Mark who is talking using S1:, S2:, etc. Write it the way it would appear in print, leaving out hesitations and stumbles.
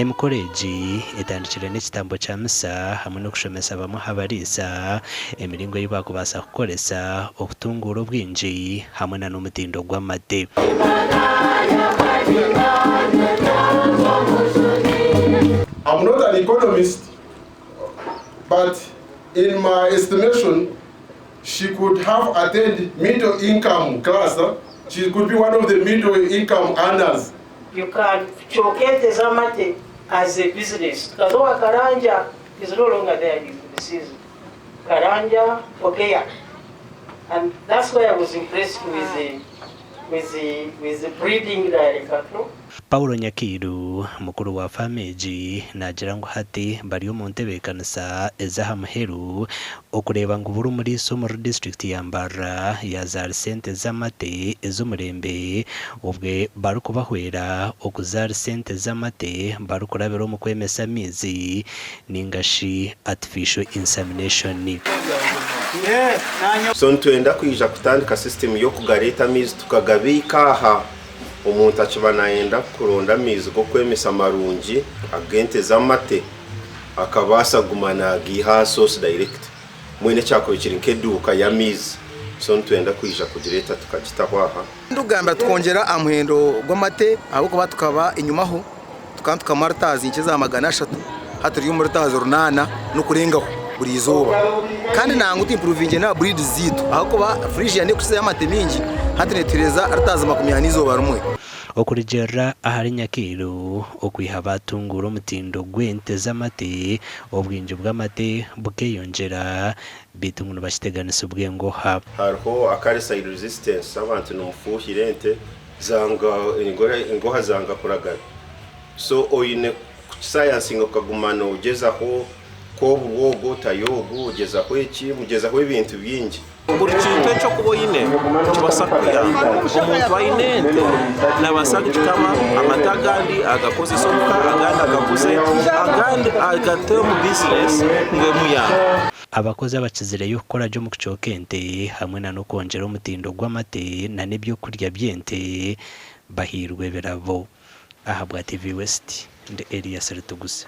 S1: Emikoro egi etandikire n'ekitambo kya misa hamwe n'okushomesa bamwe aha bariisa emiringo ei baakubaasa kukoresa okutunguura obwingi hamwe na n'omutindo gw'amate.
S2: I'm not an economist but in my estimation she could have attained middle income class, she could be one of the middle income earners.
S3: You can kyoka ente z'amate as a business tukaza owa Karanja is no longer there he is deceased Karanja Ogeya and that's why I was impressed with the with the with the breeding dairy cattle.
S1: Paulo Nyakiiru, mukuru wa faamu egi naagira ngu hati bari omu ntebeekanisa ez'aha muheru okureeba ngu buri muriisa omuri disiturikiti ya Mbarara yaazaarisa ente z'amate ez'omurembe obwe barikubahwera okuzaarisa ente z'amate barikurabira omu kwemesa amaizi ninga shi artificial insemination.
S4: So nitwenda kwija kutandika system y'okugareeta amaizi tukagabiika aha. Omuntu akiba nayenda kuronda amaizi g'okwemesa marungi ag'ente z'amate akabaasa kuguma nagiiha aha source direct. Mbwenu ekyakubaire kiri nk'eduuka y'amaizi. So nitwenda kwija kugireeta tukagitaho aha.
S5: Ndikugambira tukongyera aha muhendo gw'amate ahabw'okuba tukaba enyimaho tukaba nitukama ritaazi nk'eza 300 hati turi omu ritaazi runaana n'okurengaho buri izooba kandi nangwa tuimpuruvingire n'aha buriidi zaitu ahabw'okuba Friesian erikukizayo amate maingi hati netuheereza ritaazi 40 eizooba rimwe.
S1: Okurugiirira ahari Nyakairu, okwiha baatunguura omutindo gw'ente z'amate, obwingi bw'amate bukeeyongyera beitu ngu nibakiteganisibwa engoha.
S4: Hariho acaricide resistance abantu nimufuuhira ente zanga engoha zanga kuragara so oine kukisayansinga okaguma nogyezaho kwoburwa ogu otayo ogu ogyezaho eki mugyezaho ebintu bingi.
S6: Buri kintu eki orikuba oine nikibasa kukuyamba. Omuntu aine ente nabaasa kugikama amate agandi agakozese omuka agandi agaguze agandi agate omu bizinesi ngu emuyambe.
S1: Abakozi abakizireyo kukora gye omu kucooka ente hamwe na n'okwongyera omutindo gw'amate na n'ebyokurya by'ente bahairwe ebirabo. Ahabwa TV West, ndi Elias Ritugusa.